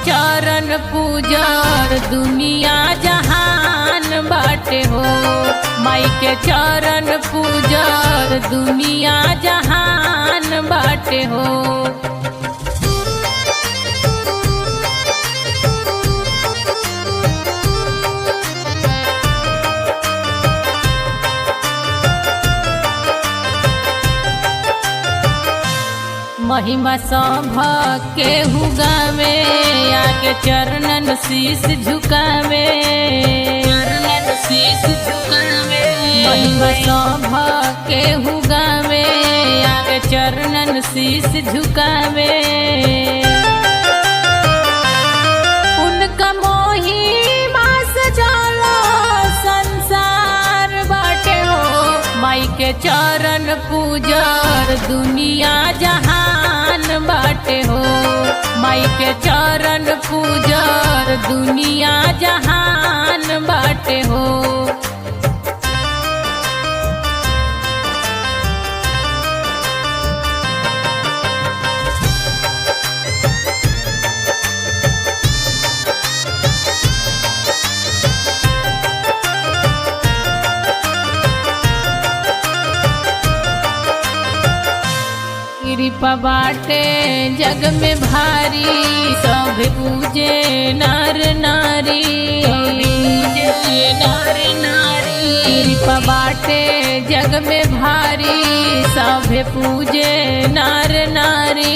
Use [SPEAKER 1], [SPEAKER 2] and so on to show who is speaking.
[SPEAKER 1] चरण पूजर दुनिया जहान बाटे हो। माई के चरण पूजर दुनिया जहान बाटे हो। महिमा सभ केहू गावे, आके चरणन शीश झुकावे, चरणन शीश झुकावे। महिमा सभ केहू गावे, आके चरणन शीश झुकावे। उनका मोहिमा सजाला संसार बाटे हो। माई के चरण पूजर दुनिया जहान बाटे हो। माई के चरण पूजर दुनिया जहान बाटे हो। कृपा बाटे जग में भारी, सब पूजे नर नारी, पूजे नर नारी। कृपा बाटे जग में भारी, सब पूजे नर नारी।